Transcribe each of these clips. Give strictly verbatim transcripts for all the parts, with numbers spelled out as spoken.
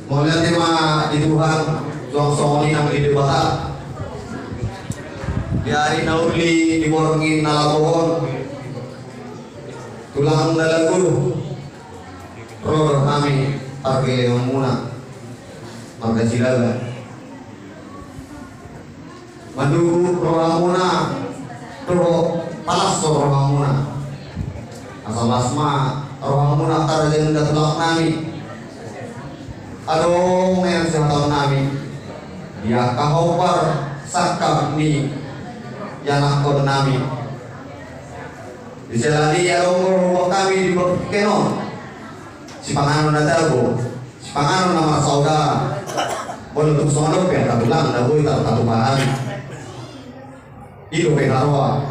Mauliate ma di Tuhan, suang songon i nang di Debata. Di ari na uli, di borngin na laho on, tulang na lagu, ro do hami pargellengonmuna marga Silaban. Manduhut rohamuna dohot palashon rohamuna, asa las ma rohamuna, raja ni tulang nami. Adong nian sihataon nami di angka hombar sangkap ni ianakhon nami. Di siala ni i adong do roha hami di partingkian on, sipanganon na tabo, sipanganon na marsaudara. Molo tung songon on pe angka tulang na boi tarpatupa hami, i dope haroa.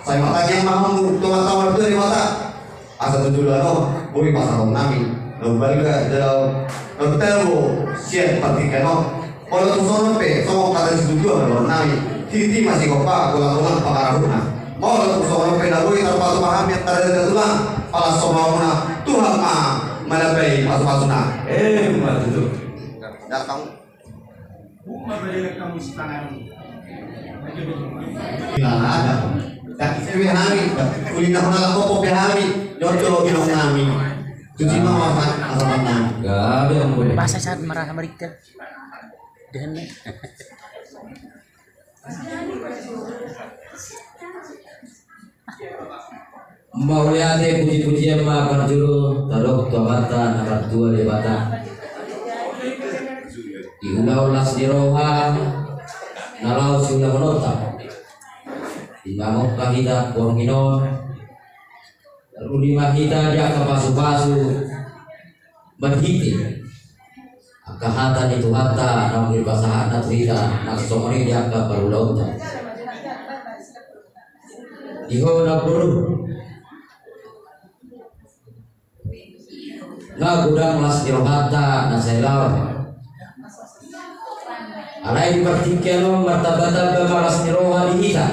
Sai martangiang ma hamu tu Amanta Martua Debata, asa tu joloan on boi pasahaton nami na umbalga jala na umtabo sian partingkian on. Molo tung songon on pe, songon hata situjuon dohonon nami: Hita ma sigompa, tulang-tulang pangarahutna. Molo tung songon on pe na boi tarpatupa hami angka raja ni tulang, palashon rohamuna, Tuhan ma manambai pasupasuna. Emma tutu. Datang. Tidak ada. Tapi saya hami, kulit aku nak kok kopi hami, nyocok ilong nami. Cuci ma asa nami. Gabe yang boleh. Bahasa saat marah mereka. Dengan Mauliate, puji-pujian ma parjolo tadok tu Amanta na martua Debata. Di ulaon las ni roha na laho siulahononta, di na mangihut hita borngin on, taruli ma hita di angka pasupasu marhite angka hata ni Tuhanta naung dipasahatna tu hita, na songon i di angka parulaonta. Di ho na boru, na godang las ni rohanta na sai laho. Alai di partingkian on martamba-tamba ma las ni roha di hita.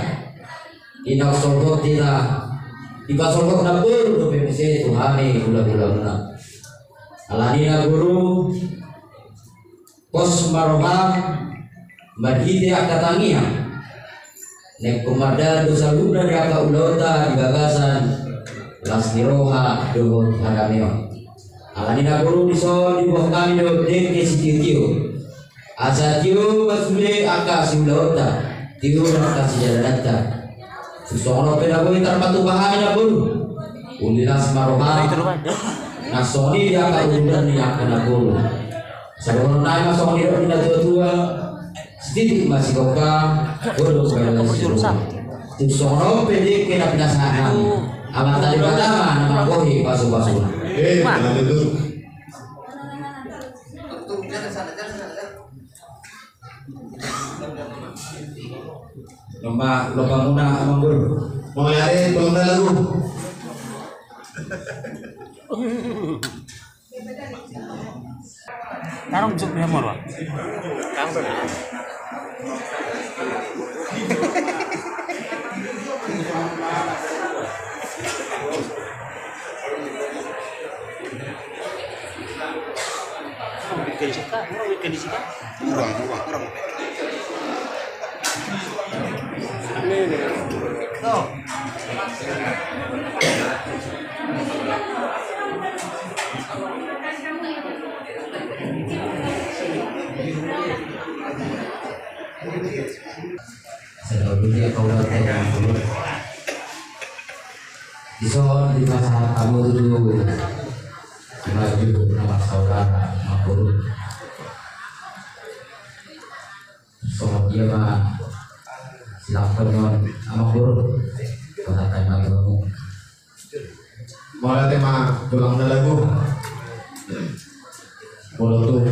Di na solhot hita, dipasolhot na boru dope muse tu hami hula-hulamuna. Ala ni na boru, pos ma roham marhite angka tangiang. Naeng mardalan do saluhutna di angka ulaonta di bagasan las ni roha dohot hadameon. Ala ni na boru, dison diboan hami do dengke sitio-tio. Asa tio ma sude angka siulaonta, tio ma angka sijalananta. Tung songon on pe na boi tarpatupa hami na boru, uli las ma roham, na songon i di angka urusan ni angka na boru. Asa dohonon nami ma songon i didok ni na tua-tua: Sititi ma sigompa, godang ma na siluman. Tung songon on pe dengke na pinasahat nami, Amanta Debata ma na mambohi pasu-pasuna. Eh, mana itu? Lomba, lomba muna, Amang Boru. Mauliate, lomba lagu. Tarong jok dia moro. Weekend sih, Kak. Weekend sih, Kak. Kurang, kurang, kurang. Sedang dulu ya, kau udah tanya dulu. Dison dipasahat hamu tutu. Maju nama saudara, Amang Boru. Songon dia ma silangkon on, Amang Boru. Kota Tanjung. Mauliate ma tulang na lagu. Molo tung,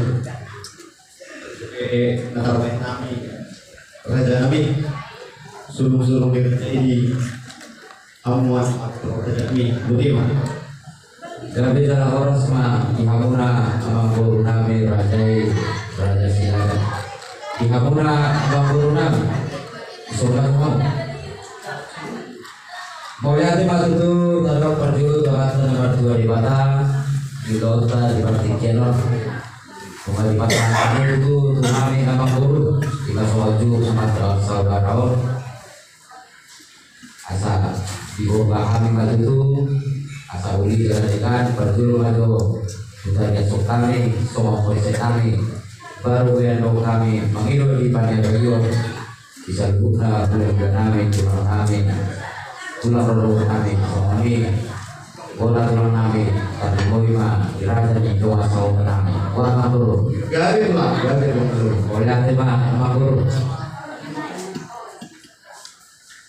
eh, na tarbaen nami, raja nami, sulung-sulung di raja i, hamu ma raja nami, boti ma. Gabe jala horas ma di hamuna, Amang Boru nami, raja i, raja Silaban. Di hamuna, Amang Boru nami, sobat mau. Mauliate ma tutu tadok parjolo tu Amanta na martua Debata. Di lota di partingkian on. Cuma di mata tu tu nami amang guru. Di masa wajib sama saudara on. Asa diboto hami ma tutu, asa uli jala denggan, parjolo ma jo, tu tarian song hami, songon polis hami, baru iandok hami, mangido di panitia, di saluhutna, tulang nami, tulang nami, tulang rorobot nami, songon i, bona tulang nami, tarlumobi ma, di raja ni dongan sahuta nami, bona ma tutu. Gabe ma, gabe ma tutu. Mauliate ma, amang guru.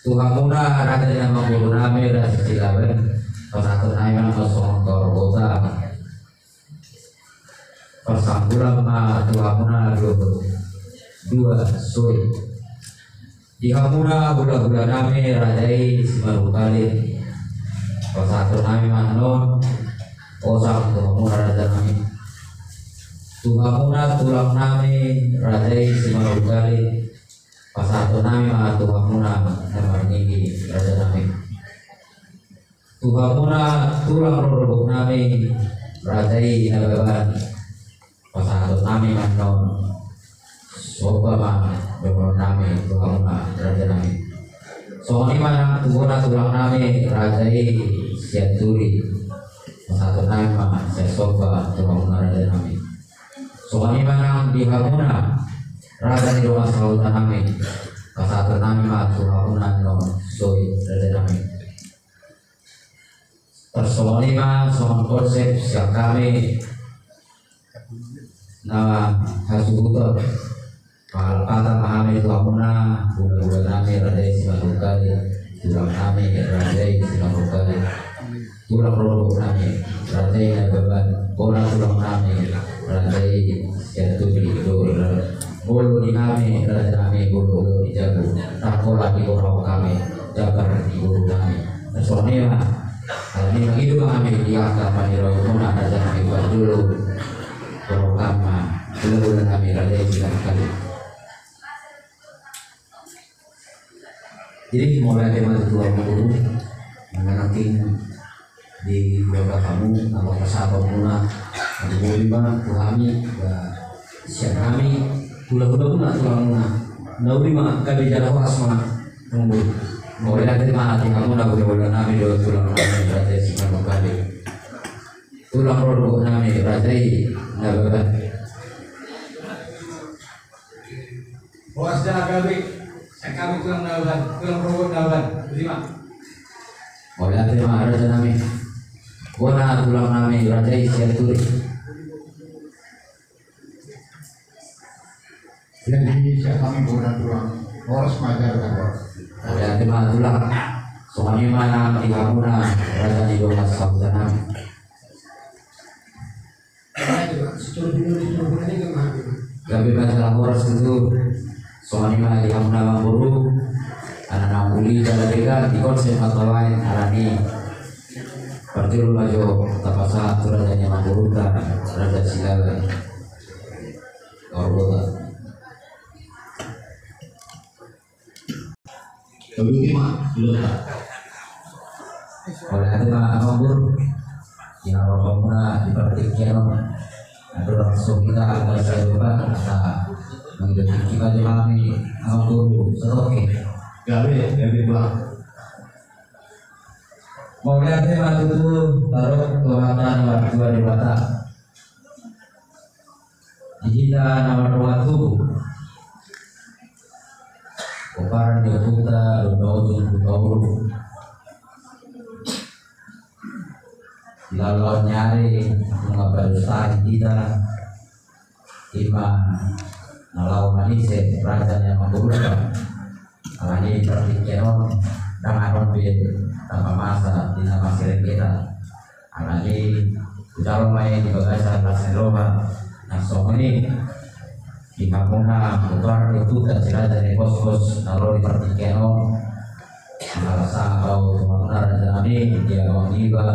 Tu hamuna raja ni amang guru nami raja Silaban, pasahaton nami ma songon kaor bota. Parsanggulan ma tu hamuna dua, dua soi. Di hamuna hulahula nami raja i Simanungkalit. Pasahaton nami ma annon osang tu hamuna raja nami. Tu hamuna tulang nami raja i Simanungkalit. Pasahaton nami ma tu hamuna na marnini raja nami. Tu hamuna tulang rorobot nami raja i Nababan. Pasahaton nami ma annon somba ma dongan nami tu hamuna raja nami. Songon i ma nang tu bona tulang nami raja i Sianturi. Pasahaton nami ma sian somba tu hamuna raja nami. Songon i ma nang di hamuna raja ni dongan sahuta nami. Pasahaton nami ma tu hamuna annon soi raja nami. Tarsongon i ma songon konsep sian hami na hasuhuton. Pahalapatan ma hami tu hamuna hulahula nami raja i Simanungkalit, tulang nami raja i Simanungkalit, tulang rorobot nami raja i Nababan, bona tulang nami raja i Sianturi, dohot molo di hami raja nami molo di jabu, tangkola di bona hami, jambar di boru nami. Songon i ma, alani mangido ma hami di angka panirahumuna raja nami, parjolo. Tolong ma, hulahula nami raja i Simanungkalit. Jadi mauliate ma tutu amang guru, manang di angka hamu na marpasahaton muna, tarlumobi ma tu hami, sian hami, hulahula muna, tulang muna. Na uli ma, gabe jala horas ma amang guru. Mauliate ma tu hamuna hulahula nami dohot tulang nami raja i Simanungkalit. Tulang rorobot nami raja i Nababan. Horas jala gabe, sian hami tulang Nababan, tulang rorobot Nababan. Terima. Mauliate ma raja nami. Bona tulang nami raja i Sianturi. Jadi sian hami bona tulang, horas ma jala gabe. Mauliate ma tulang. Songon i ma nang di hamuna raja ni dongan sahuta nami. Gabe ma jala horas tutu. Songon i ma di hamuna amang guru. Ala naung uli jala denggan di konsep martalae alani. Parjolo ma jo tapasahat tu raja ni amang gurunta, raja Silaban. Kaor bota. Tolu lima, dua. Mauliate ma amang guru. Di hamuna di partingkian on. Aduh, langsung kita akan saya lupa kata menghidupkan kita di kami amang guru setoke. Gabe, gabe bang. Mauliate ma tutu, taruh Tuhan tanah dua di mata. Di hita na mardongan tubu. Pomparan ni ompunta, donna ujung Hutauruk. Di laon ni ari, nunga paduahon hita. Ima na laho manise raja ni amang gurunta. Alani partingkian on, ndang adong be tamba masa di na masirenggetan. Alani hujalo ma i di bagasan las ni roha, na songon i di hamuna, pomparan ni ompunta si raja ni boskos na ro di partingkian on. Ala sahali tu hamuna raja nami, di amang niba,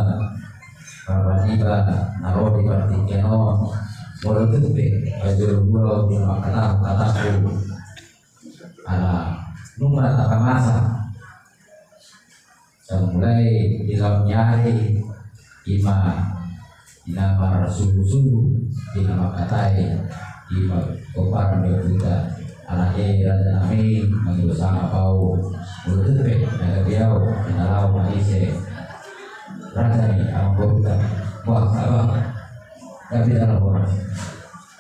bapa niba na ro di partingkian on. Molo tung pe, parjolo hula di mangkatahon kataku. Ala nunga tamba masa. Sai mulai di laon ni ari, ima Di na marsungkun-sungkun, di na mangkatai, di ma-, pomparan ni ompunta. Alani raja nami, mangido sangap au, molo tung pe na gabe au, di na laho manise raja ni amangborunta. Wah, abang, gabe dalan horas.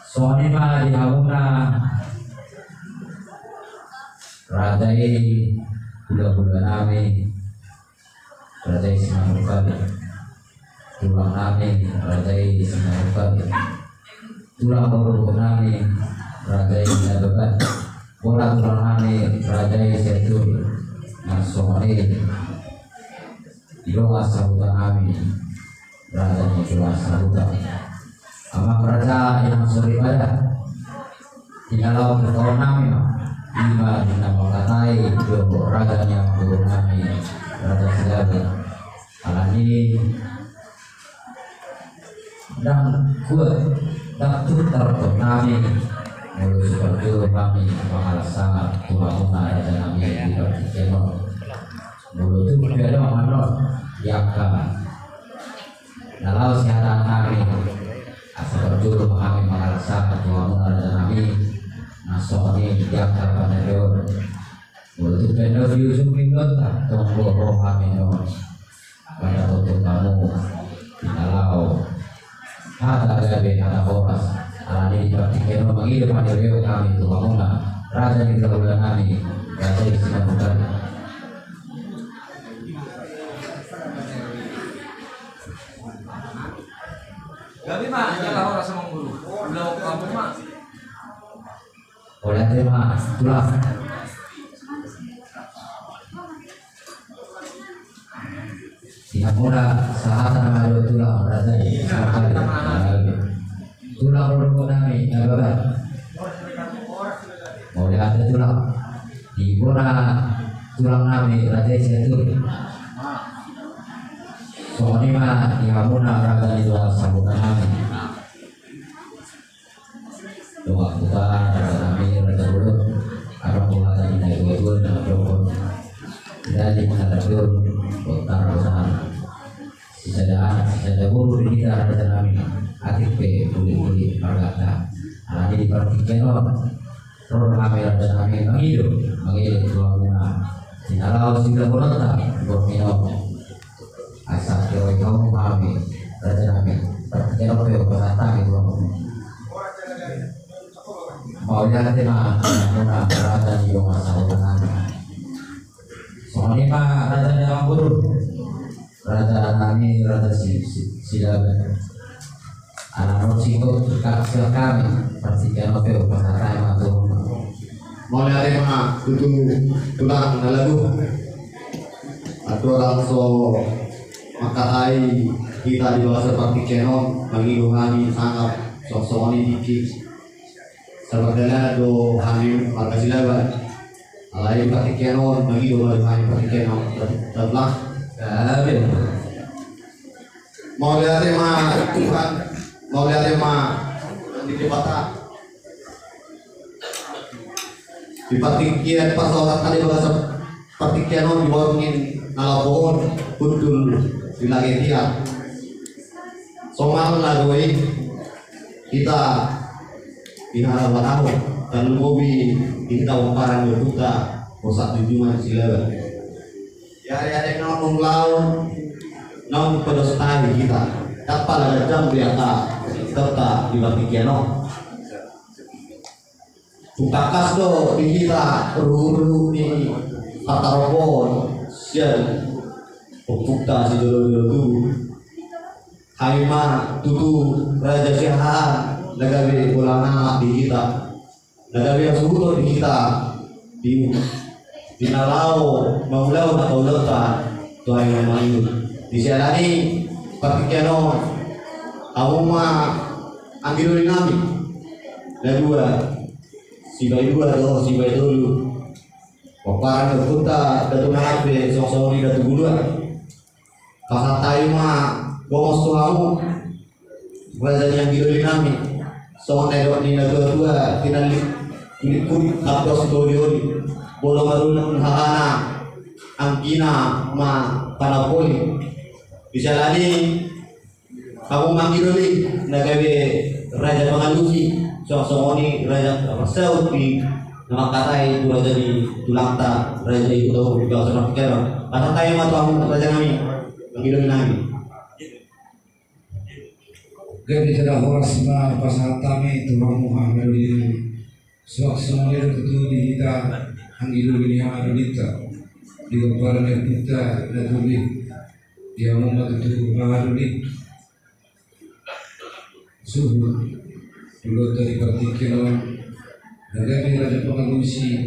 Songon i ma di hamuna raja i, hulahula nami, raja i Simanungkalit. Tulang nami, raja i Simanungkalit. Tulang boru nami, raja i Nababan. Bola tulang nami, raja i Sianturi. Na songon i di dongan sahuta nami, raja ni dongan sahuta. Amang raja, inang soripada, di na laho tu kawan nami ma, i ma di na mangkatai do raja ni amangboru nami, raja Silaban. Alani ndang kuat, ndang tuk tartop nami, molo so parjolo hami mangalap sangap tu hamuna raja nami di partingkian on. Molo tung pe adong annon di angka na laho sihataan nami, asa parjolo ma hami mangalap sangap tu hamuna raja nami, na songon i di angka pandapeon. Molo tung pe annon di ujung ni ulaonta, tong do ro hami annon mandapothon hamu di na laho hata gabe, hata horas. Alani di partingkian on mangido pandapeon hami tu hamuna raja ni hulahula nami, raja i Simanungkalit. Gabe ma jala horas amangboru. Ulaon hamu ma. Mauliate ma tulang. Di hamuna sahata nama do tulang raja i. Tulang boru nami Nababan. Mauliate tulang. Di bona tulang nami raja i Sianturi. Songon i ma di hamuna raja ni dongan sahuta nami. Dongan sahuta, raja nami, raja bolon. Adong do hata ni na tua-tua na mandok, dali na mandok, botar botar. Sisada anak, sisada boru di hita raja nami. Atik pe bulik-bulik marganta. Alani di partingkian on, ro hami raja nami mangido, mangido tu hamuna. Di na laho siulahononta, borngin on. Asa ro hamu ma hami raja nami, partingkian on pe hupasahat hami tu hamu. Mauliate ma di hamuna raja ni dongan sahuta nami. Songon i ma raja ni amangboru, raja nami, raja si, si, Silaban. Ala nunga singkop, singkop hami, partingkian on pe hupasahat hami ma tu hamu. Mauliate ma tutu tulang na lagu. Andorang so mangkatai hita di bagasan partingkian on, mangido hami sangap songon i tingki. Sabar dalan do hami marga Silaban. Alai partingkian on mangido ma do hami partingkian on. Tetaplah. Amin. Mauliate ma Tuhan, mauliate ma di Debata. Di partingkian parsaoranta di bagasan partingkian on di borngin na laho on, hundul di lage dia. Somalna do i hita di harapan ahu, tarlumobi di hita pomparan ni ompunta Hosak Junjungan Silaban. Di ari-ari na naeng laho, naung pados tahi hita. Ndang pala ganjang be angka hita di partingkian on. Tung tangkas do di hita ruhut-ruhut ni partaropon sian ompunta sijolo-jolo tubu. Hami ma tutu raja siahaan na gabe bola na amak di hita. Na gabe hasuhuton di hita di, di na laho mangulahon angka ulaonta tu ari na mangihut. Di siala ni partingkian on, hamu ma anggi doli nami na dua, sibahen dua dohot sibahen tolu. Pomparan ni ompunta Datu Manampe songon i Datu Buluan. Pasahat hami ma gomos tu hamu, raja ni anggi doli nami. Songon na nidok ni na tua-tua, tinallik kulik-kulik, habos oli-oli. Molo marunun hahana, anggina ma panapoli. Di siala ni Hamu mangidoli na gabe raja pangalusi, suang songon i raja pansaut di na mangkatai tu raja ni tulangta, raja i tu bangso na tingki on. Pasahat hami ma tu hamu raja nami, mangidoli nami. Gabe jala horas ma pasahat hami tu hamu mangidoli. Suang songon i do tutu di hita mangidoli ni hamu mangidoli. Di gomparan ni ompunta na tubu i, di hamu ma tutu mangidoli. Suhut. Dulu tadi partingkian on na gabe raja pangalusi,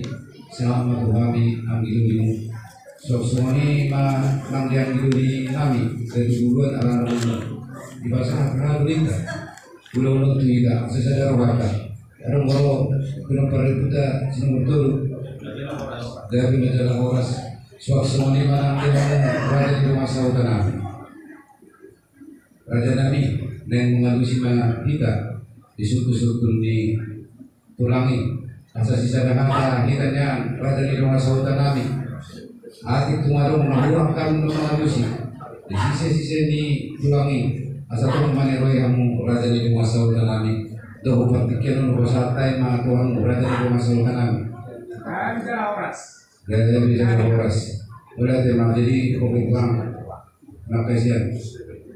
sahat ma tu hami anggi dolimu. Suang songon i ma nang di anggi doli nami, gabe buluan alana. Dipasahat ma dolinta. Ulang tu hita sesada rohanta. Adong molo pinopar di puta sinumur tolu. Gabe ma jala horas. Suang songon i ma nang di hamu raja ni dongan sahuta nami. Raja nami, naeng mangalusi ma hita di sungkun-sungkun ni tulang i. Asa sisada hata hita nian raja ni dongan sahuta nami. Atik tung adong na hurang hami mangalusi di sise-sise ni tulang i. Asa tong maniroi hamu raja ni dongan sahuta nami. Dohot partingkian on hupasahat hami ma tu hamu raja ni dongan sahuta nami. Gabe jala horas. Mauliate ma, jadi pokok bang. Maka sian.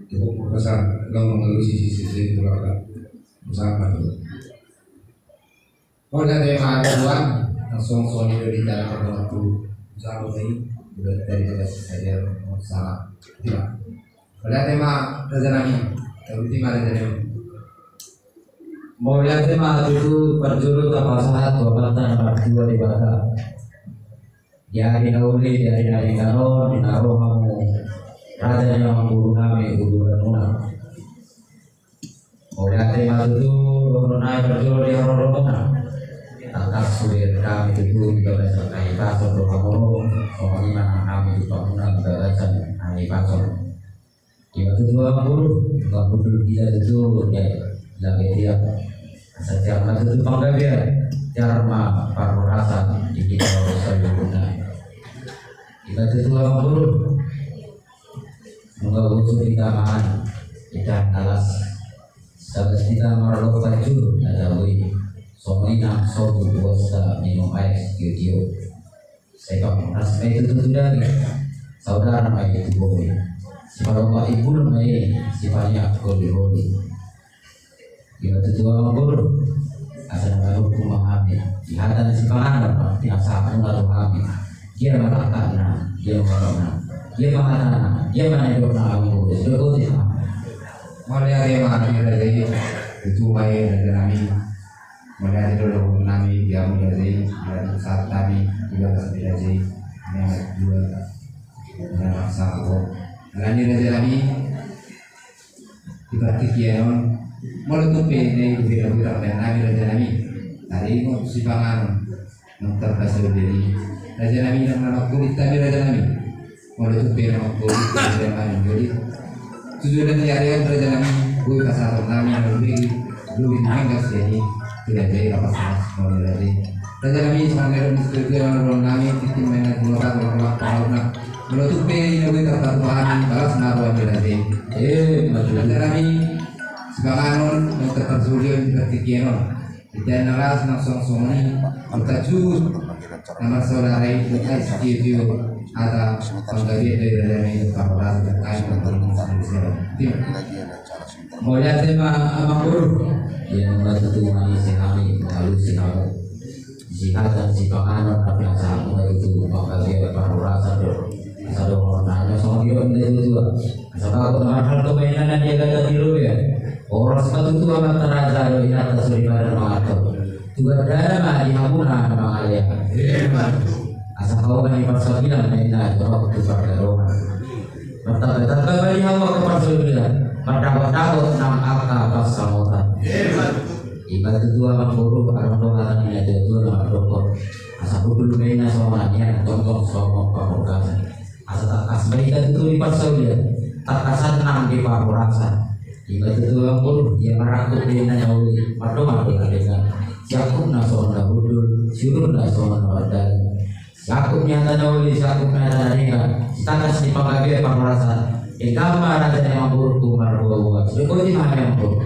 Cukup pasahat, langsung mangalusi sise-sise ni tulang. Pasahat ma tu. Mauliate ma tuan, langsung songon i do di dalam waktu. Pasahat ma tu. Udah tadi pada saja. Salam. Tidak. Mauliate ma raja nami. Mauliate ma raja nami. Mauliate ma tutu parjolo tapasahat tu Amanta na martua Debata. Di ari na uli, di ari na denggan on, di na ro hamu raja ni amangboru nami, uduran muna. Mauliate ma tutu dohonon nami parjolo di haroro muna. Tangkas sude hami tutu di bagasan hahipason do hamu ro, songon i ma nang hami tu hamuna di bagasan hahipason. Ima tutu amangboru, nunga hundul hita tutu, ya, lage tiap. Asa tiap ma tutu panggabean, tiap ma parhorasan di hita saluhutna. Ima tutu amangboru, nunga bosur hita mangan, hita na las. Sagat hita marlompan jur na tabo i. Songon i nang sobu boasta minum aek tio-tio. Sai panghoras ma i tutu tu daging, saudara ma i tu bohi. Sipalomak imbul ma i, sipaniak holi-holi. Ima tutu amangboru, asa na marhumpu ma hami di hata ni sipanganon na pinasahatmuna tu hami. Dia ma langkatna, dia ma holongna, dia ma hatana, dia ma nidokna amangboru. Sudah botima. Mauliate ma di raja i, tutu ma i raja nami. Mauliate do dohonon nami di hamu raja i, ala ni sahat nami di bagasan raja i. Nang dua, nang sahabo. Ala ni raja nami, di partingkian on, molo tung pe na i dope na hurang baen nami raja nami. Taringot sipanganon. Nang tarpasaulian i raja nami, nang na mangkulit hami raja nami. Molo tung pe na mangkulit, raja nami, mangkulit. Tujuan ni ari on raja nami, boi pasahaton nami na lobih, lobih ni hangga sian i. Tu raja i, rapas mas molo raja i. Raja nami, songon na dok ni situtu na dohonon nami, tintin ma i na jumolo, tolong-tolong pangautna. Molo tung pe i na boi tarpatupa hami, balas ma roha ni raja i. Eh, raja nami, sipanganon, nang tarpasaulian di partingkian on. Ita na las nang songon-songon i, ita jus na marsaudara i, ita istio-tio, ata panggabean dari raja nami, parhorasan, ata panggabean dari raja nami. Mauliate ma amangboru. Ia nunga tutu manisi hami mangalusi hamu. Sihatan sipanganon na pinasahatmuna tutu panggabean parhorasan do. Asa dohonon nami songon i do inda tutu. Asa bagot na marhalto ma inna na di agatan di lobei. Horas ma tutu amanta raja dohot inanta soripada na mangalto. Tu gandana ma di hamuna na mangalean. Asa hauma ni parsaoran na inna jonok tu pargadongan. Martamba-tamba ma di hamu angka parsaoran. Mardapat-dapat nang angka pansamotan. Ima tutu amangboru, adong do hata ni natua-tua na mandok. Asa hundul ma inna songon anian, tongtong songon pamurgasan. Asa tangkas ma hita tutu di parsaoran, tangkasan nang di parhorasan. Ima tutu amangboru, ia marangkup di na uli, mardoman do na denggan. Siangkupna songon na hundul, siuhutna songon na mardalan. Siangkup ni hata na uli, siangkup ni hata na denggan. Sitangkas ni panggabean parhorasan. Ingkon ma raja ni amangboru tu marboa-boa. Jadi boti ma hami amangboru.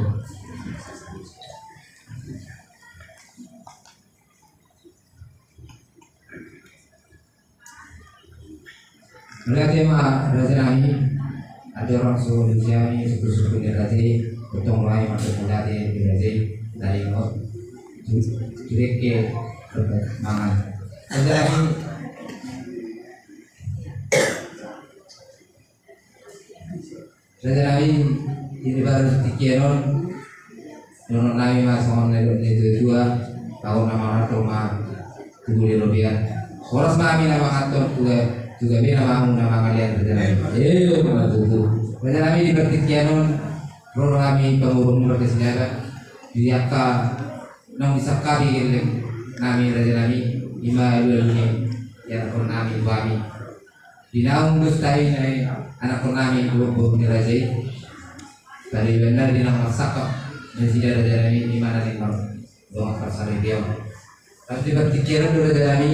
Mauliate ma raja nami. Andorang so di hami suku-suku ni raja i, tongtong ma hami marhata mauliate di raja i. Taringot tu, tu reke mangan. Raja nami. Raja nami, di bagasan tingki on, dohonon nami ma songon na nidok ni natua-tua, tabo na marhato ma tubu di robean. Horas ma hami na manganhon, tu gabe na mangalean raja nami. Io, ima tutu. Raja nami, di bagasan tingki on, ro hami pangurung marga Sinaga, di angka naung disangkapi gelleng nami raja nami, ima alualu ni ianakhon nami tu hami. Di naung dos tahi na ianakhon nami boru ni raja i. Padibahen na di naung marsangkap nasida raja nami, ima na naeng mardongan parsaripeon. Pas di partingkian on do raja nami,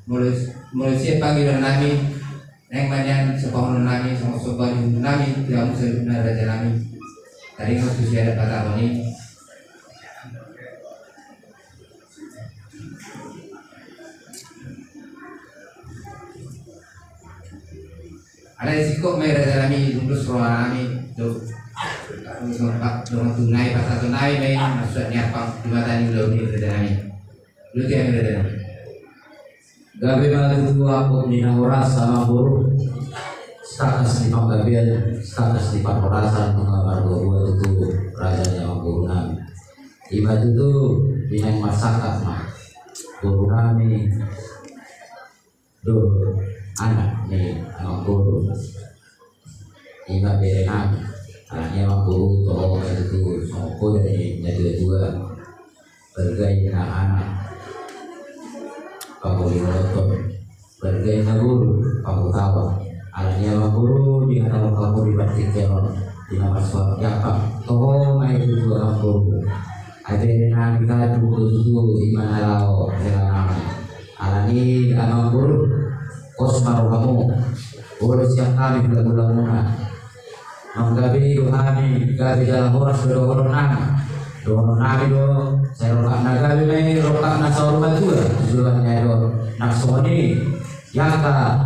molo, molo sian pangidoan nami, naeng ma nian sopahonon nami songon somba ni uhum nami tu hamu saluhutna raja nami. Taringot tu si adat Batak on i. Alai singkop ma i raja nami, dung dos roha nami tu, tu, tu, tu nai, pasahaton nai ma i marsuat ni ampang di mata ni ulaon i raja nami. Luti hami raja nami. Gabe ma tutu angkup ni na horas amangboru. Tangkas ni panggabean, tangkas ni parhorasan, nunga marboa-boa tutu raja ni amangboru nami. Ima tutu, di naeng marsangkap ma boru nami dohot anak ni amangboru. Ima bere nami, anak ni amangboru, toho ma tutu songon poda ni natua-tua. Balga inna anak pangoli holoton, balga inna boru panghutaon. Alani i amangboru, di hata on hamu di partingkian on, di na marsuat ni ampang, toho ma i tutu amangboru. Ai bere nami, gabe tutu ima na laho hela nami. Alani i amangboru, pos ma rohamu. Molo sian hami hula-hulamuna, naung gabe i do hami, gabe jala horas do dohonon nami. Dohonon nami do, sai rongkapna gabe ma i, rongkapna saur matua tu joloan ni ari on. Nang songon i di angka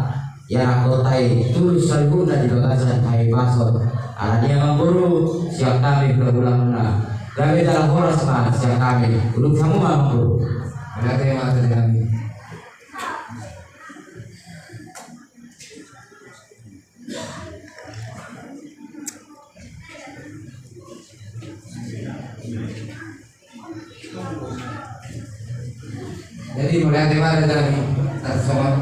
ianakhonta i, tulus saluhutna di bagasan hahipason. Alani i amangboru, sian hami hula-hulamuna, gabe jala horas ma sian hami. Uduti hamu ma amangboru. Mauliate ma raja nami. Jadi mauliate ma raja nami, tarsongon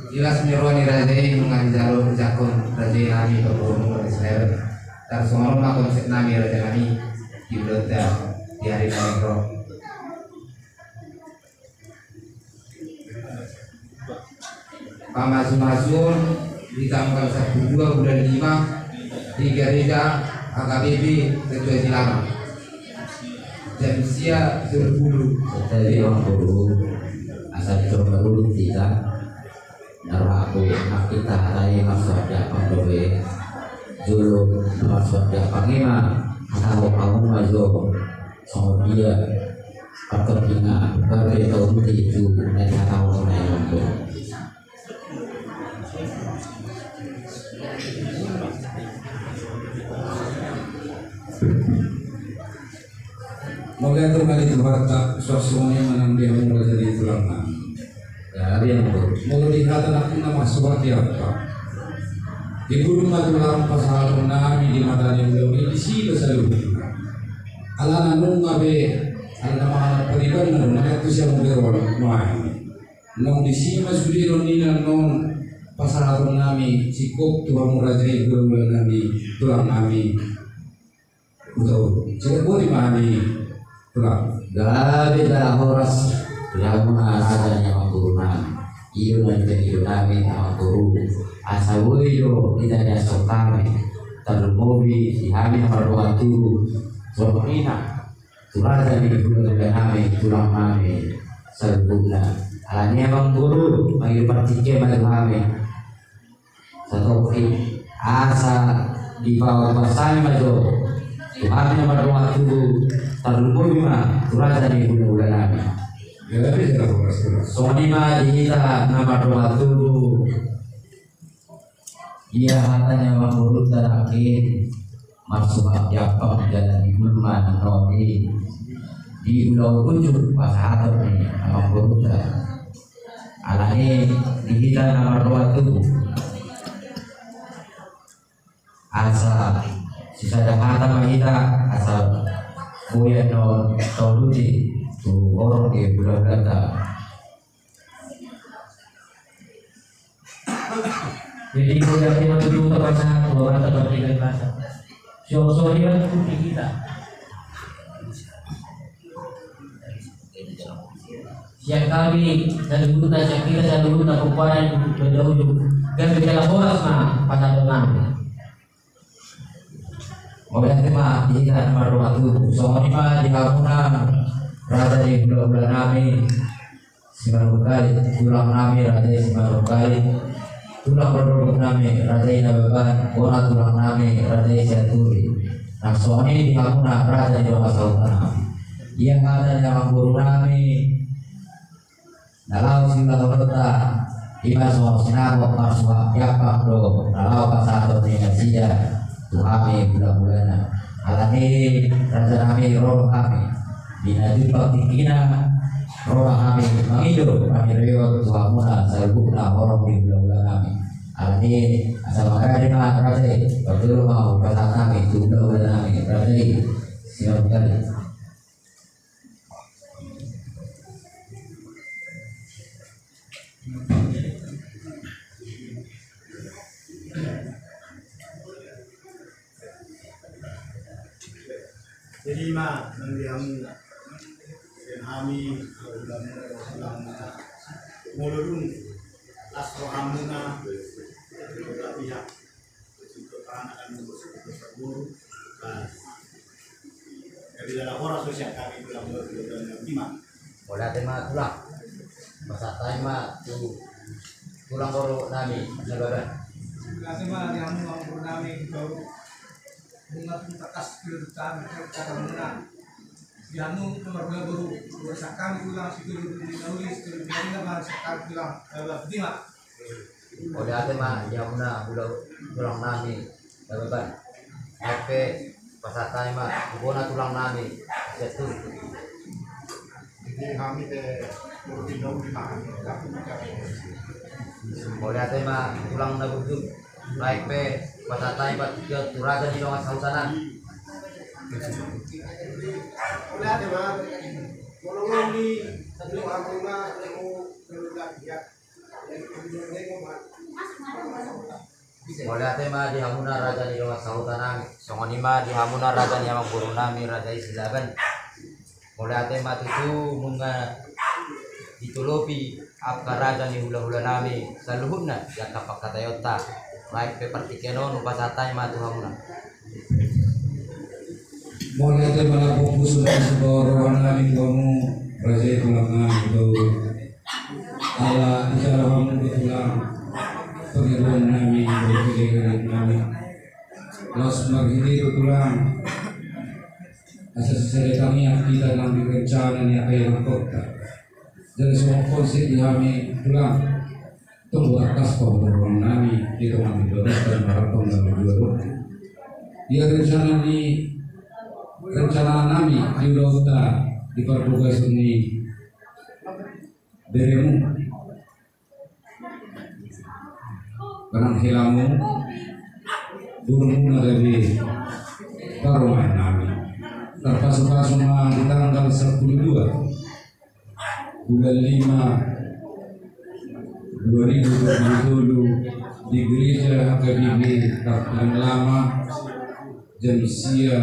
i las ni roha ni raja i nunga dijalo dijangkon raja i nami, pangurung raja i. Tarsongon on ma konsep nami raja nami di ulaonta di ari na naeng ro. Pamasu-masuon di tanggal sampulu dua bulan lima di Gereja H K B P Ketua Silaban. Jam sia tolu pulu. Jadi amangboru, asa dicoba dulu kita. Naraku nak kita hatai marsuat di ampang dope. Jolo marsuat di ampang i ma hatahon hamu ma jo. Songon dia partingkian, baru dia tahu itu, nanti tahu mana yang itu. Mauliate ma di Tuhanta, suang songon i ma nang di hamu raja ni tulang nami. Jadi, molo di hata nangkin na marsuat di ampang, di bulung ma tulang pasahaton nami di mata ni ulaon i disi do saluhutna. Alana nunga be, alana manganan pariban na nunga tu siamun be ro nuaeng. Naung disi ma sude do ninna annon pasahaton nami singkop tu hamu raja i, hula-hula nami, tulang nami. Betul. Jadi boti ma hami tulang. Gabe jala horas di hamuna raja ni amangboru nami. I do na nidok nami amangboru. Asa boi do hita diashon hami. Tarlumobi di hami na mardongan tubu. Songon i ma tu raja ni hula-hula nami, tulang nami saluhutna. Alani i amangboru, mangido partingkian ma tu hami. Satoki asa dipaompasai ma jo tu hami na mardongan tubu, tarlumobi ma tu raja ni hulahula nami. Songon i ma di hita na mardongan tubu. Ia hata ni amangborunta nangkin, marsuhap jampang jala di gulma nangkin, di ulaon ujur pasahaton ni amangborunta. Alani di hita na mardongan tubu, asa sisada hata ma hita, asa boi annon tauluti tu horong ni hulahulanta. Jadi, kalau yang lima tujuh terpaksa, dua orang terpaksa. Sio-sio dia tuh di kita. Sian hami saluhutna, sian hita saluhutna, kumparan, benda ujung. Dan benda horas ma pasahaton nami. Mauliate ma di hita na mardongan tubu. Songon i ma di hamuna raja ni hulahula nami Simanungkalit, tulang nami raja i Simanungkalit, tulang rorobot nami raja i Nababan, bona tulang nami raja i Sianturi. Na songon i di hamuna raja ni dongan sahuta nami. Ia hata ni amangboru nami na laho siulahononta, ima songon sinamot marsuhap jampang do na laho pasahaton ni nasida tu hami hulahulana. Alani raja nami, ro hami di na jumpang tingkina, ro hami mangido pangidoan tu hamuna saluhutna horong ni hulahula nami. Alani asa mangarade ma raja i, parjolo ma hupasahat hami tu hulahula nami raja i Simanungkalit. Jadi ima nang di hamu, dan hami, molo dung las rohamuna, tapi ya, Mauliate ma tulang. Pasahat hami ma tu tulang rorobot nami Nababan. Mauliate ma di hamu amangboru nami, tu nunga tung tangkas tu hami, tu hami na marhula boru, boru sahami tulang, situtu di na uli, situtu di na uli, sahami tulang Nababan. Ima. Mauliate ma di hamuna hulahula, tulang nami Nababan. Hape pasahat hami ma tu bona tulang nami Sianturi. Jadi hami pe boru di na uli ma hami. Mauliate ma tulang na burju. Baik, pe pasahat hami ma tu raja ni dongan sahuta nami. Mauliate ma. Molo ngolu ni satu hamuna, hamuna, hamuna. Mauliate ma di hamuna raja ni dongan sahuta nami. Songon i ma di hamuna raja ni amangboru nami raja i Silaban. Mauliate ma tutu nunga ditolopi angka raja ni hulahula nami saluhutna di angka pangkataionta. Baik, pe partingkian on hupasahat hami ma tu hamuna. Mauliate ma, lambok pusu ma sibahen roha nami tu hamu raja i tulang nami tu. Ala dijalo hamu do tulang pangidoan nami, dohot pangidoan nami. Laos marhite do tulang asa sisada tangiang hita nang di rencana ni angka ianakhonta. Jala songon konsep di hami tulang, tong tangkas pamoruon nami di tonga ni bagas dan harapan nami dua do. Ia rencana ni, rencana nami di ulaonta di parbagason ni beremu, manang helamu, borumuna gabe parumaen nami. Tarpasupasu ma di tanggal sampulu dua bulan lima dua ribu dua puluh tolu di Gereja H K B P Kapling Lama jam sia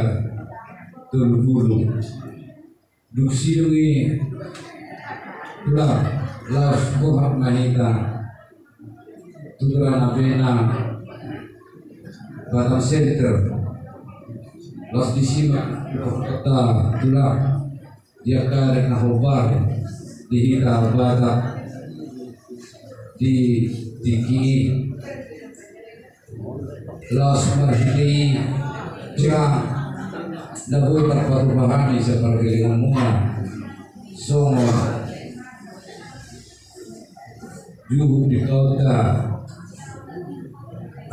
tolu pulu. Dung sidung i tulang, laos bohap ma hita tu Tulang Nabena Batam Center. Laos disi ma dohot tulang di angka adat na hombar di hita Batak di tingki i. Laos marhite i, jala na boi tarpatupa hami sian pargellenganmuna songon juhut di kaota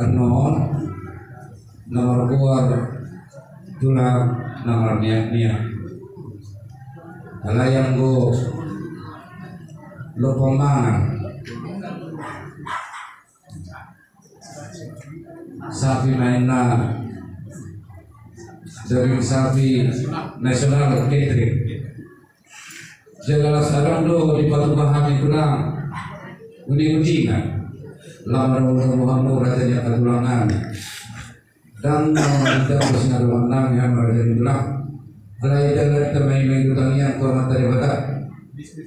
annon na margoar tulang na marniak-niak. Alai anggo lompa mangan, sapi ma inna, daging sapi nasional ketrik. Jala las adong do dipatupa hami tulang uning-uningan. Lam adong do boha mura jadi angka tulang nami. Ndang na manjalo sinadongan nami hami raja ni tulang. Alai ndang na tamaima i tu tangiang tu Amanta Debata.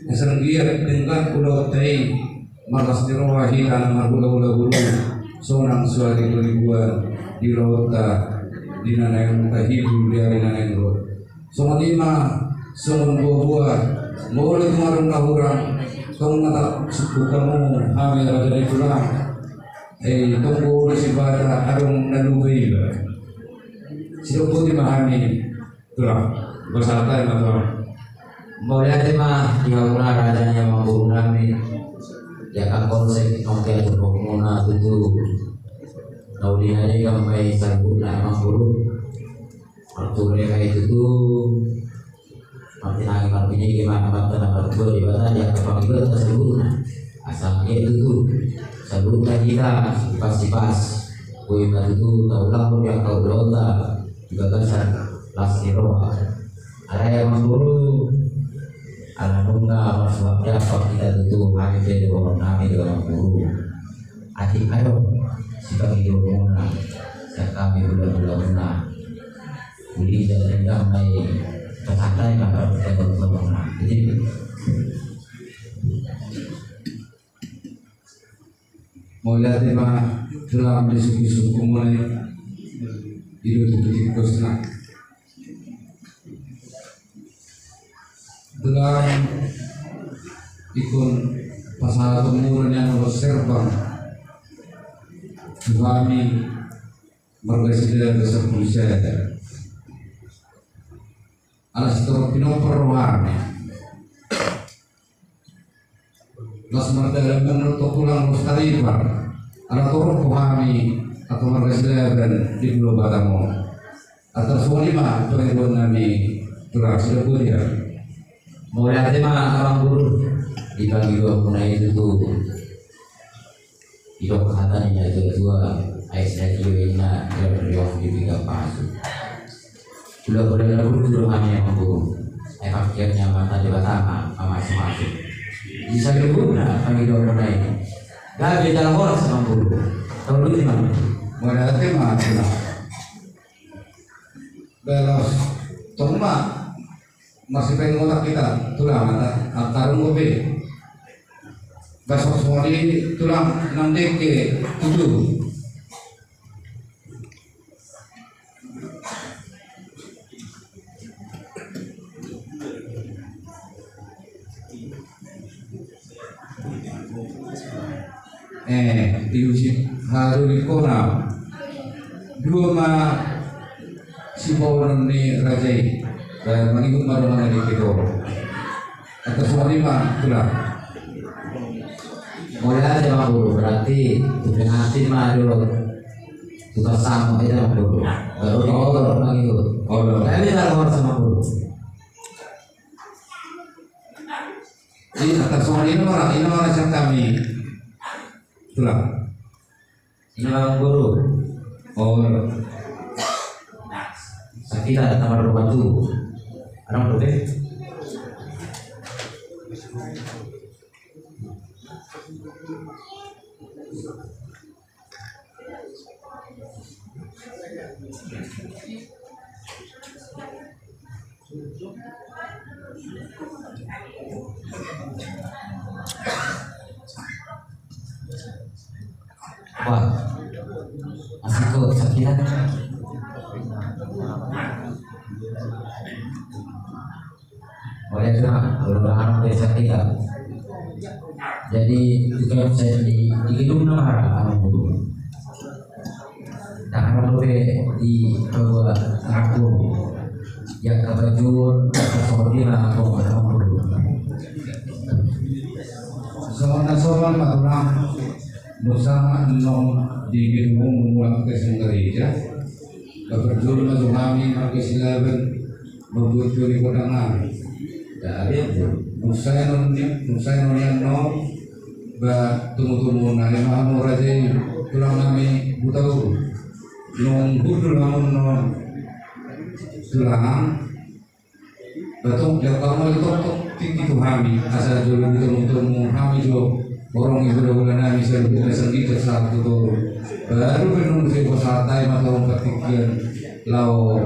Asa anggiat denggan ulaonta i, marlas ni roha hita na marhulahula boru, sonang suari panibuan di ulaonta di na naeng tahibu di ari na naeng ro. Songon i ma songon buabua, molo tung adong na hurang, tong na tasukkun hamu hami raja ni tulang. Eh, tong boi do sipata adong na lupa iba. Sidok boti ma hami tulang, basa alai ma tulang. Mauliate ma di hamuna raja ni amangboru nami. Di angka konsep nongke tu hamuna tutu. Na uli na denggan ma i saluhutna amangboru. Marturia ma i tutu. Martinangi marbinege ma Amanta na martua Debata di angka pangidoanta saluhutna. Asa anggiat tutu saluhutna hita sipas-sipas boi ma tutu taulahon di angka ulaonta di bagasan las ni roha. Alai amangboru, ala nunga marsuhat dampak hita tutu, hami pe dohonon nami do amangboru. Atik adong sipangidoonmuna sian hami hulahula muna. Uli jala denggan ma i, pasahat ma hami partingkian ni tongtongna. Jadi, mauliate ma tulang di suku-suku muna i, di dua tujuh tikus na. Tulang, ingkon pasahaton muna nian ulos herbang tu hami marga Silaban sampulu sada. Ala sitorop pinompar rohana. Las mardalan manurut tulang los taripa. Ala torop hami atau marga Silaban di Pulo Batam on. Atas songon i ma pangidoan nami tulang, sidok boti. Mauliate ma amangboru di pangidoanmuna i tutu. Didok hata ni na tua-tua, ai sadia inna riong-riong di pinggan pasu. Hulahula na burju do hami amangboru. Ai pangkian ni Amanta Debata ma pamasu-masu. Di saluhutna pangidoanmuna i, gabe jala horas amangboru. Taulahon ma. Mauliate ma tulang. Balos tong ma. Masih pengen otak kita, tulang, ata, ata runggu be. Besok semua di tulang, enam D K tujuh. Eh, diuji haru di kona. Dua ma sipaonon ni raja i. Dan mangigut ma dongan na di Petoro. Atas wali ma tulang. Mauliate ma boru, berarti tu pengantin ma dulu. Tu pasangan itu ma boru. Baru diolok mangigut. Olok. Tapi tak olok sama boru. Di atas songon i, ina ma ra, ina ma ra sian hami. Tulang. Ina ma boru. Oh. Sakita, tamar rumah tu. Anong tu be? Wah, asik kok, sakit. Oleh itu, kalau orang desa kita, jadi itu yang saya di, di gedung nama orang dulu. Halo be di dua aku yang kebetulan kemudian aku bertemu. Soalnya soal matulang dosa nong di gedung mulak ke gereja. Kebetulan matulang marga Silaban. Mambuat juri kodang nami. Jadi, nusai non, nusai non yang non, ba tumu-tumu nai maha mora jadi tulang nami buta uru. Non budul namun non tulang, batung dia kamu itu tinggi tu hami, asal jolo tumu-tumu hami jo, orang yang hula-hula nami selalu kita sendiri satu tu. Baru benung saya pasatai mata orang petikian, lao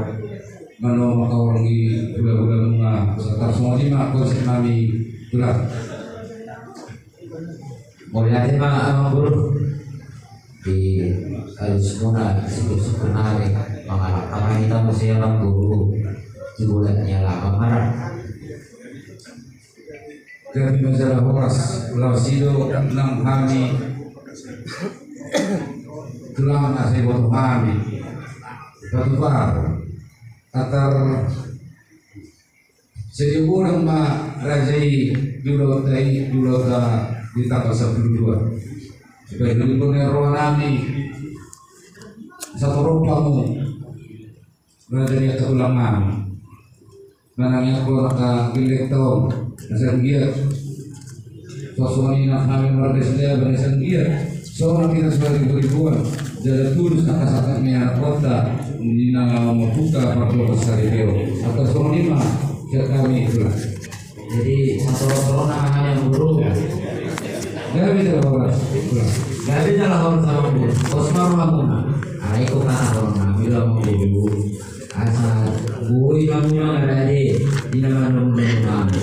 Mano makaorong i hula-hula nunga, satar songon i ma konsep nami tulang. Mauliate ma amang guru. Di alus muna, syukur-syukur nami, mangalap kami tamu siamang guru. Di bulan ni alaman marah. Gabe ma jala horas, laos i do nang hami tulang asa iboto hami. Patupa, atar sejogoran ma raja i di ulaonta i, di ulaonta di tanggal sampulu dua. Supaya di ulaonta roha nami satu ropa mu. Berada di atas tulang nami. Manang ia kau raka gilek tau, asa giat. Sosok ni nak nami marga Silaban asa giat. Songon kita sebagai ribuan. Jala tulus angka sakat ni anak kota. Di nang mau membuka partai besar itu. Atas songon i ma siap kami itulah. Jadi satu rombongan namanya guru. Gabe jala horas. Gabe jala horas amang guru. Kos maru amuna. Aiko kata horas nami amang guru. Asa boi hamu mangarade di na manunggu-nunggu hamu.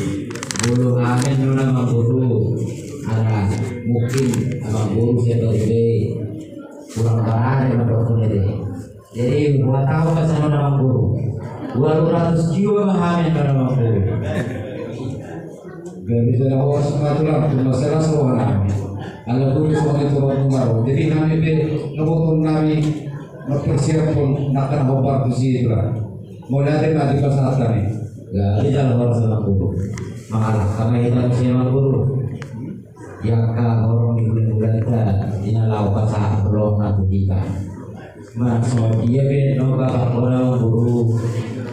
Bolo hamu nuna mangguru. Ala mungkin amang guru siapa ide kurang parade mandok ide. Jadi buat tahu kan sana amang guru. Dua ratus jiwa ma hami amang guru. Gabe jala horas ma tulang, tu masalah soal nami. Ala guru soal itu baru. Jadi nami pe neboton nami. Mempersiapkan nakkan hobar tu si Ibra. Mauliate ma dipasahat hami. Jadi jala horas amang guru. Mangalap kami hita tu si amang guru. Ia angka horong ni hula-hulanta, di na laho pasahat holong na tu hita. Manang songon dia pe nang bapak kona amang guru.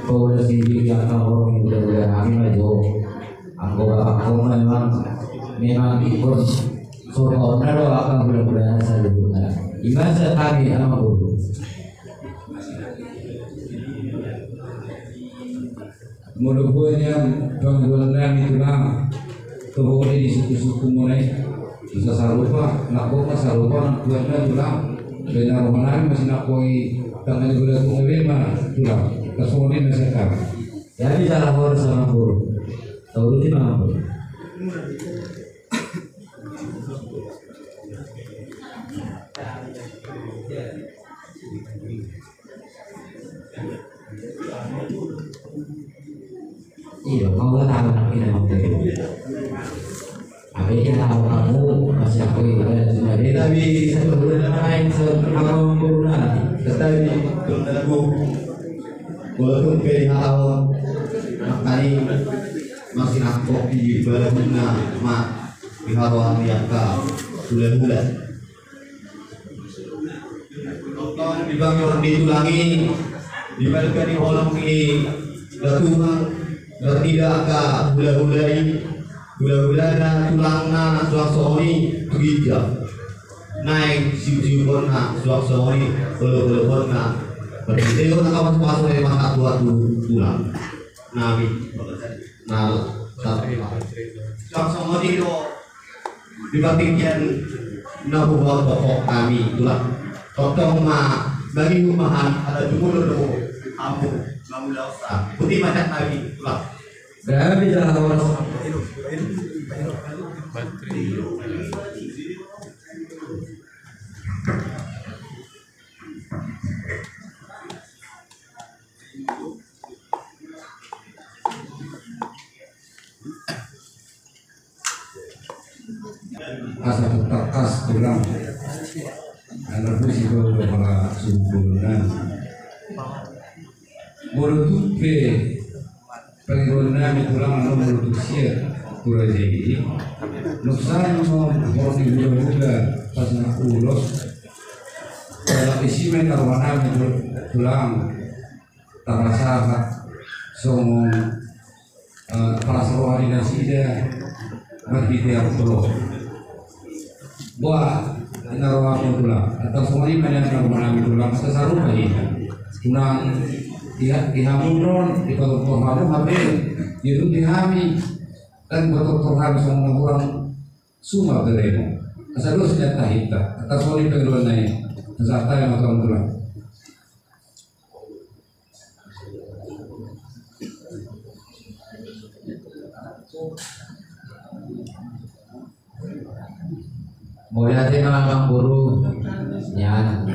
Paula si di angka horong ni hula-hula nami ma jo. Anggo bapak kona memang, memang ikut. Soalna do angka hula-hula na saluhutna. I ma sian hami amang guru. Molo boi nian pangaduan nami tulang, toho di suku-suku muna i. Bisa sarupa, nang boi ma sarupa nang tuan na tulang. Bena roha nami masih nang boi tanggal dua puluh lima tulang. Kasongon i ma sian hami. Jadi jala horas amang guru. Tahu di mana guru? Iya, mau lah tahu nak kita mau tahu. Apa ini tahu kamu masih aku ibadah cuma dia tapi satu bulan lain sama corona. Tetapi corona bu, walaupun P H L makani masih nakok di balai guna ma di haruan di angka hula-hula. Di bangor ni tulang i, di balik ni holong ni datuang, bertida angka hula-hula i, hula-hula na tulang na suang songon i tu ginjang. Naeng siu-siuon na suang songon i, olo-oloon na. Bertida angka pasu-pasu na masa tua tu tulang. Nami. Nah, tapi suang songon i do di partingkian na huboan pokok nami tulang. Tongtong ma bagi humahan ala jumolo do hamu mangulaosa. Putih macam nami tulang. Gabe jala horas. Asa tangkas tulang. Anak busi kau kepala suku nami. Molo tung pe pangidoan nami tulang, molo tung sian tu raja i, nunga sahat ma horong ni hulahula, pas na ulos. Dalam isi ma na roha nami tulang, tarasa songon eh, palas roha ni nasida marhite artolo. Boha, na rohangku tulang, antong songon i ma na roha nami tulang, asa sarupa hita. Unang di hamu on dipatortor hamu hape, di hami, ndang dipatortor hami songon na hurang suma beremo. Asa dos ni hita, antong songon i pangidoan nami. Asa tahe ma tulang. Mauliate ma amang boru. Nian.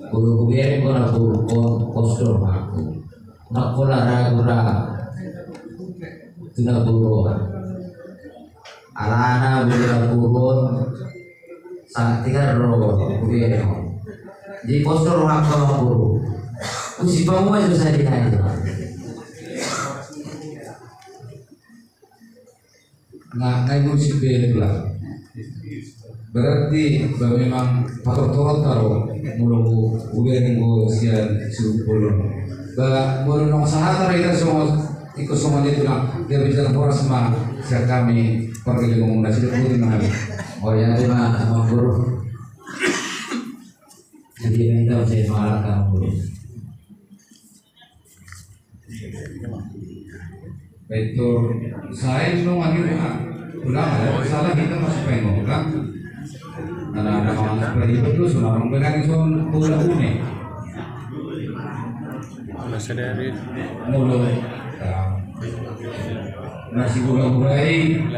Boru hubereng do na boru on, pos do rohangku. Ndang pola ragu ra tu na boru on. Alana boru na boru on, sangat tiga ro hubereng on. Di pos do rohangku amang boru. Husipamu ma jo sadihai. Nah, na i musik be tulang. Berarti ba memang patortoronta do molo hubereng do sian suhut bolon. Ba molo nunga sahat hita songon, ingkon songon i tulang, gabe jala horas ma sian hami pargellengmuna. Sidok boti ma hami. Mauliate ma amang boru. Jadi na hita use malak amang boru. Betul. Saya itu mandi, ulang ada salah, kita masih pengen ulang. Karena ada masalah pribadi, terus orang bilang itu bola une. Molo, ya. Masih bola-bola ini.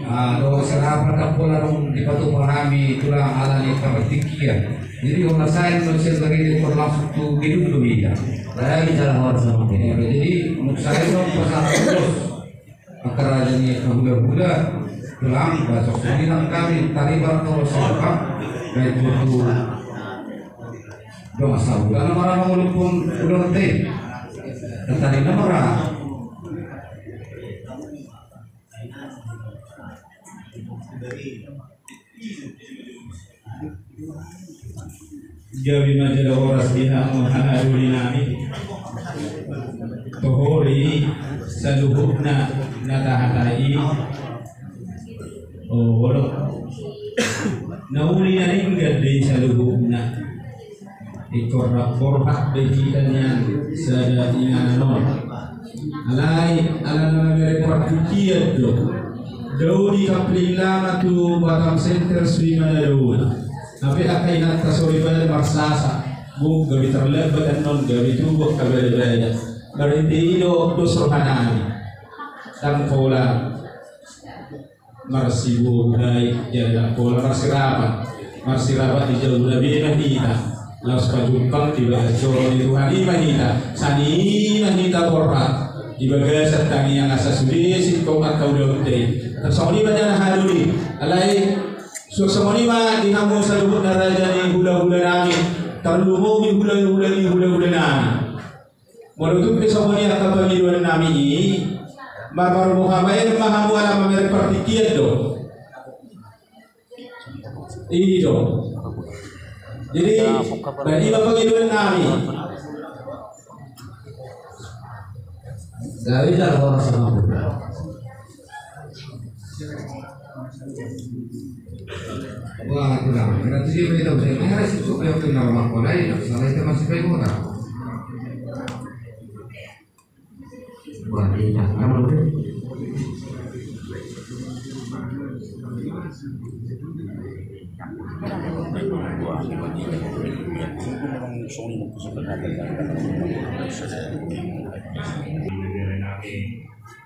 Ah, do serapat, ndang pola dung dipatupa hami tulang ala ni partingkian. Jadi holan sae do sian gari i, langsung tu gedung do hita. Jadi nunga sae do pasahat ulos. Angka raja ni hulahula tulang, ba songon i nang hami taribar tolo sapa. Baik tu dongan sahuta na marhaha mangoloi pun ulos te. Tadi na marhaha. Gabe ma jala horas di hamu haha doli nami. Tohori saluhutna na tahatai. Olo. Na uli na denggan do i saluhutna. Ingkon rap borhat be hita nian sada inganan on. Alai ala na mamereng partingkian do. Dao di Kapling Lama tu Batam Center, sude ma na dao. Hape angka inanta soripada marsasak. Molo gabe tarlambat annon, gabe tubu angka bada-bada. Berarti i do dos rohanami. Ndang pola marsiboru hami, jala ndang pola marsirapat. Marsirapat di jabu na bere ma hita. Laos pajumpang di bagasan joro ni Tuhan i ma hita. Sian i ma hita borhat di bagasan tangiang asa sude singkop angka ulaonta i. Tarsongon i ma jala haha doli. Alai songon i ma di hamu saluhutna raja ni hulahula nami. Tarlumobi hulahula ni hulahula nami. Molo tung pe songon i angka pangidoan nami i, marmarumahan ma hamu ala mamereng partingkian do. I do. Jadi, berarti ma pangidoan nami. Gabe jala horas ma. Wah, kurang. Berarti dia beritahu saya, "Merah susu kayak kena rumah kolai, salah itu masih baik murah." Wah, iya, aman, Bro.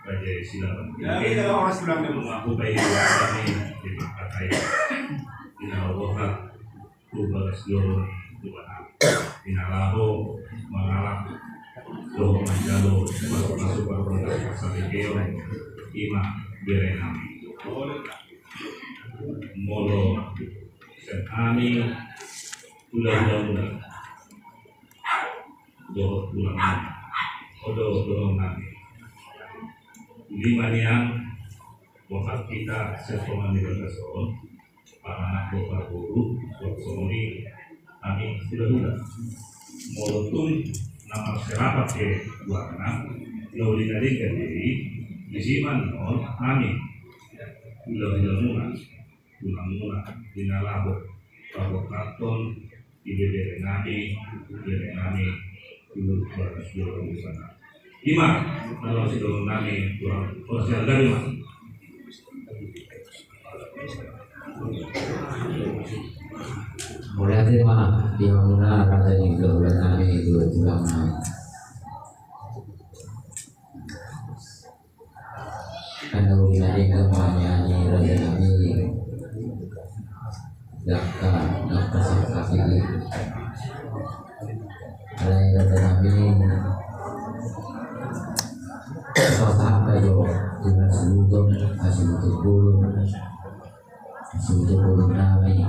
Raja Silaban. Jadi, kalau orang Silaban itu mengaku baik, kami di Makassar. Di Nawaboka, tu bagas joro, tu batas. Di Nalaho, mangalap. Dohot manjalo, masuk-masuk, baru-baru, sampai keong. Ima, bere nami. Molo, Hami hulahula muna dohot tulang muna, dohot tulang nami. Uli ma nian boha hita sian tonga ni bagas on, paranak dohot parboru, songon i hami hulahula. Molo tung na marserapat pe goarna, na uli na denggan diri, disi ma nian hami hulahula muna, tulang muna, di na laho paborhathon ibebere nami, ibebere nami tu bagas joro di sana. I ma na laho sidohonon nami tu tulang, horas ni halak nami ma. Mauliate ma di hamuna raja ni hulahula nami, tu tulang nami. Kan na uli na denggan ma nian raja nami, angka na pasangkap i. Alai raja nami, pasahat ma jo tu hasuhuton, hasuhuton bolon, hasuhuton bolon nami.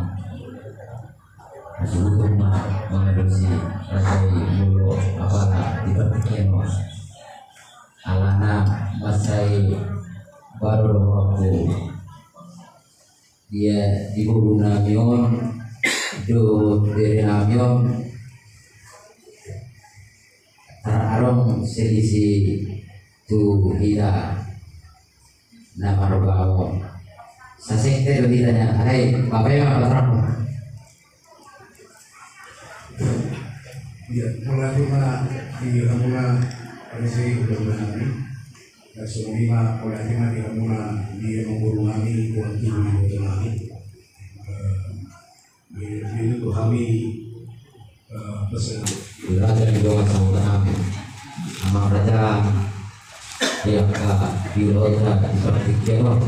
Hasuhuton ma mangalusi raja i molo apala di partingkian on. Alana mansai baru do mampu ia di boru nami on dohot bere nami on, tar adong selisih tu hita na marbaoa. Sasekte do hita nian, alai bapak i ma pasahathon. Ia, mauliate ma di hamuna raja ni hulahula nami. Songon i ma mauliate ma di hamuna di amangboru nami, tulang tubu ni iboto nami. Eh, Jadi, jadi tu hami, eh, pesen. Raja ni dongan sahuta nami, amang raja, di angka di huta di partingkian on,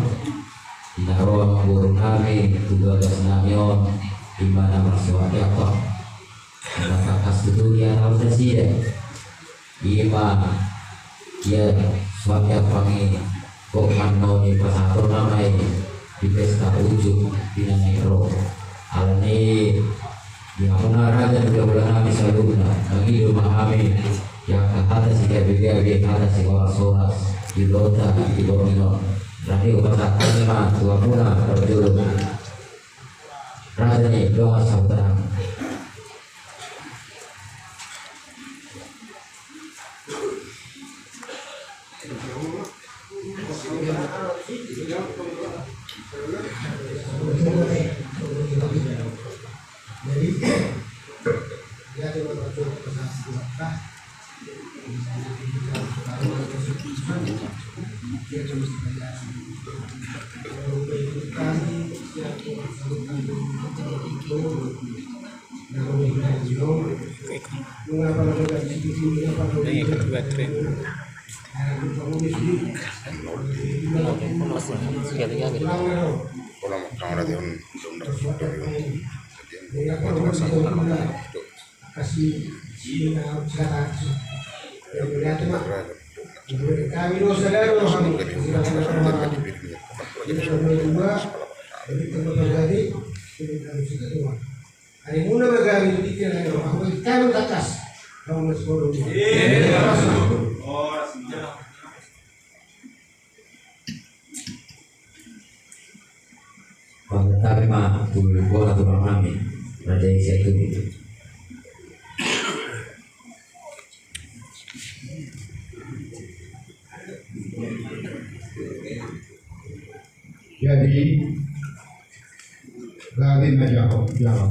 di na ro amangboru nami tu bagas nami on, di na marsuhi ampang. Mangkatai tutu di anak nasida. I ma ia suhi ampang i, gok mannon i pasahaton nama i di pesta unjuk di na naeng ro. Alani i, di hamuna raja ni hulahula nami saluhutna, mangido ma hami di angka hata sigabegabe, hata sihoras-horas di ulaonta di borngin on. Alani i hupasahat ma tu hamuna parjolo, raja ni dongan sahuta nami. Pangatabi ma tu bona tulang nami, raja i sai tubu. Jadi, lagi na jawab, jawab.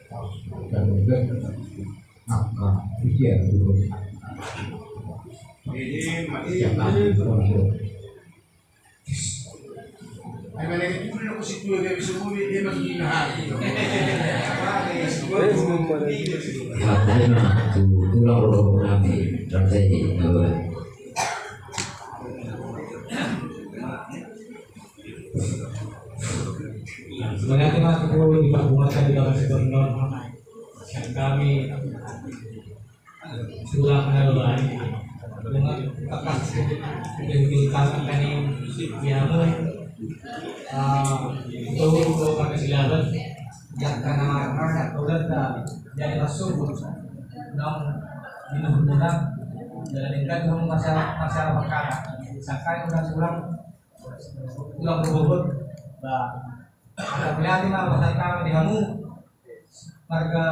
Hak hona tu tulang rorobot nami, raja i, na baen. Mauliate ma tutu di panggumasan di bagas on, sian hami tulang na baen. Nunga tangkas di hami, di hamu, ah, tu, tu Pargasilaban, jala na marhaha, ulang ta, jadi masuk, nang, minum, nang, jadi kan, nang, masa, masa berkata, sakai, ulang, ulang, ulang, rorobot, ba, mauliate ma, mauliate ma di hamu, marga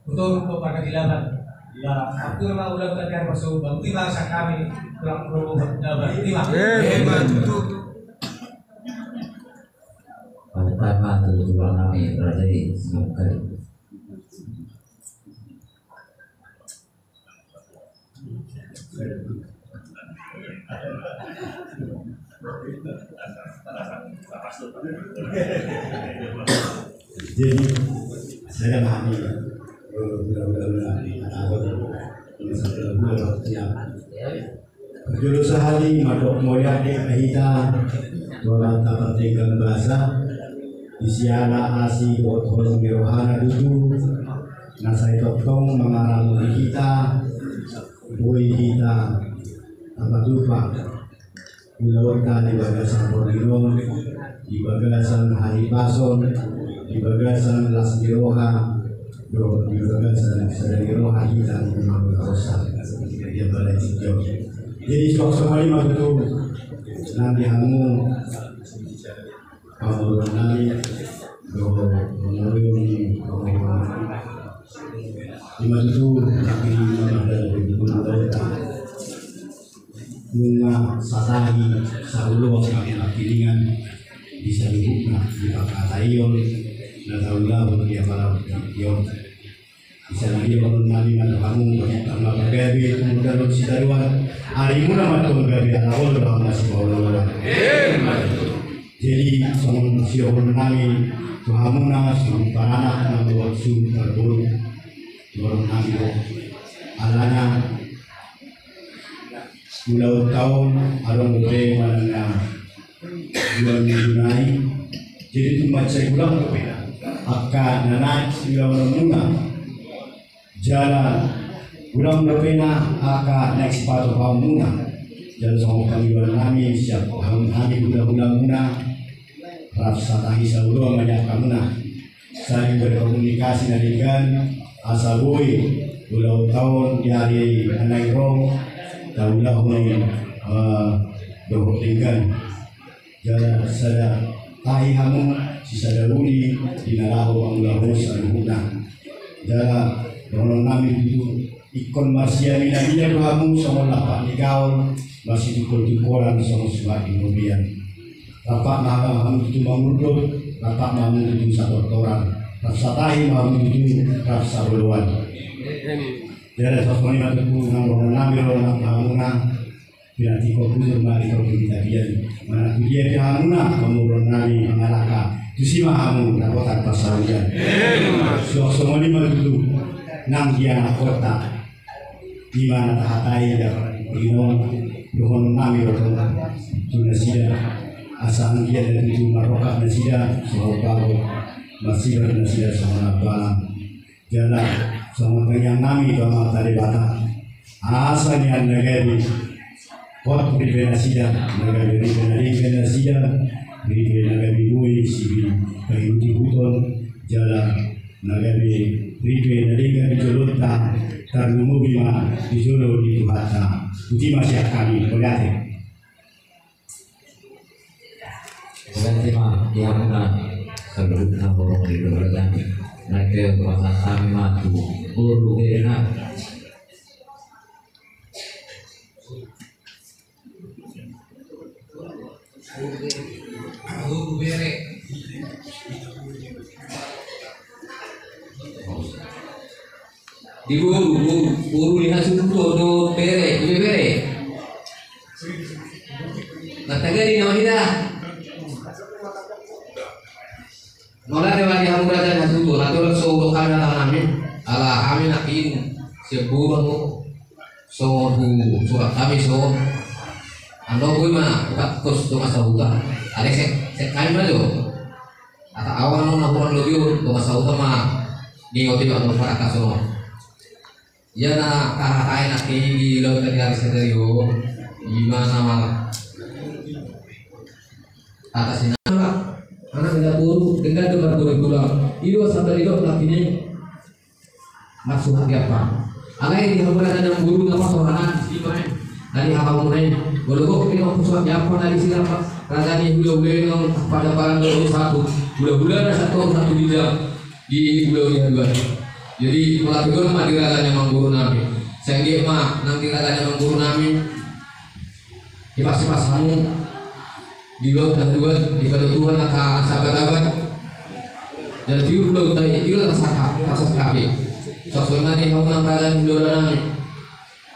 Hutoro dohot Pargasilaban. Ba, atur ma ulang tatiar basu, ba, boti ma sian hami, tulang rorobot, ba, boti ma. Eh, mantap. Mauliate ma tu tulang nami, raja i, sangkali. Jadi, sada ma hami, eh, bulan-bulan, eh, tahun, ini satu bulan, ya. Jolo sahali mandok mauliate ma hita tu Amanta Pardenggan Basa, di siala asi dohot holong ni rohana tutu, na sai tongtong mangaramoti hita, boi hita tapatupa ulaonta di bagasan portibi on, di bagasan hahipason, di bagasan las ni roha, dohot di bagasan sada ni roha hita di mangulahonsa di bagasan portibi on. Jadi, suang songon i ma tutu nang di hamu, pamoruon nami, dohot pamoruon ni pamoruon nami. I ma tutu, tapi mamada di guru daerah. Nunga satahi saoloan hami nangkiningan di saluhutna di pangkataion na taulahon di apala portibi on. Di sana dia bangun nami ma tu hamu, tama pagabe tumundalon sitadoan, arimuna ma tong gabe ala olo hamu na sipaoloan. Jadi songon sidohonon nami tu hamuna, suhut paranak na dohot suhut parboru, dohonon nami do, alana ulaonta on adong dope manang na dua minggu nai. Jadi tung mansai godang dope angka na naeng siulaonmuna, jala godang dope angka na naeng sipatupaonmuna. Jala songon pangidoan nami sian hami hulahulamuna, rap satahi saoloan ma di angka hamuna. Saling berkomunikasi na denggan, asa boi ulaonta on di ari na naeng ro taulahon, eh, dohot denggan. Jala sada tahi hamu, sisada uli di na laho mangulahon saluhutna. Jala dohonon nami tutu, ingkon marsiaminaminan do hamu songon lampak ni gaol, marsitungkoltungkolan songon suhat ni robean. Rap ma hamu tutu mangurdot, rap ma hamu tutu satortoran, rap satahi ma hamu tutu rap saoloan. Jadi songon i ma tutu nang dohonon nami ro nang tu hamuna, pinantikhon bujur ma di topi ni tapian, manang tu dia pe hamuna pamoruon nami mangalangka, tusi ma hamu dapotan parsaulian. Suang songon i ma tutu nang di anakhonta. I ma na tahatai di ari on, dohonon nami do tu nasida, asa anggiat na tutu marrongkap nasida songon bagot, marsibar nasida songon ampalang. Jala songon tangiang nami tu Amanta Debata, asa nian na gabe hot ripe nasida, na gabe ripe na denggan nasida, ripe na gabe boi sipaihutihuton, jala na gabe ripe na denggan di jolonta, tarlumobi ma di jolo ni Tuhanta. Boti ma sian hami, mauliate. Mauliate ma di hamuna saluhutna horong di keluarga nami. Nangkin pasahat hami ma tu boru bere nami. Boru bere. Di boru, boru, boru ni hasuhuton dohot bere, ibebere. Martangga di nama hita. Mauliate ma di hamu raja ni hasuhuton, na torop so hudok hami hata nami, ala hami nangkin sian boru hamu, so husurat hami so. Annon boi ma hupakkos dongan sahuta. Alai sek, sek hami ma jo. Asa awan on na hurang lobi on, dongan sahuta ma. Ni oti ma dongan parangkas on. Ia na hahatai nangkin di laut tadi ari sadari on. Ima na mala. Atas ina. Anak ina boru, dengan dengar boru pulang. Iyo sadari on nangkin. Masuk hati apa? Alai di hamu raja ni boru na pasorangan, ima. Dari apa mulai? Bolo kok ini aku suami apa dari sini apa? Raja ni hula-hula yang pada barang dulu satu. Hula-hula na satu, satu bidang. Di hula-hula dua. Jadi, pola tegur ma di raja ni amangboru nami. Sangge ma, nang di raja ni amangboru nami. Dipas-pas hamu. Di laut na dua, di pada Tuhan angka sabat-sabat. Dan tiur laut tadi, tiur tasaka, tasaka kapi. Sok sonari hamu nang raja ni hula-hula nami.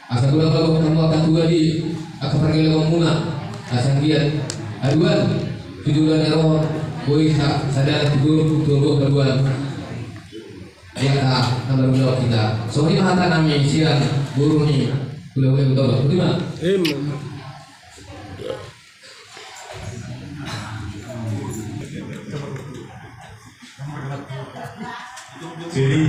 Asa tulang lagu kamu angka tua di angka pargelongan muna. Asa anggiat aduan tujuan ero boi sa sadar tujuh tujuh aduan. Ia ka tambah dulu kita. Songon i ma hata nami sian boru ni hula-hula Huta Barat. Ima. Jadi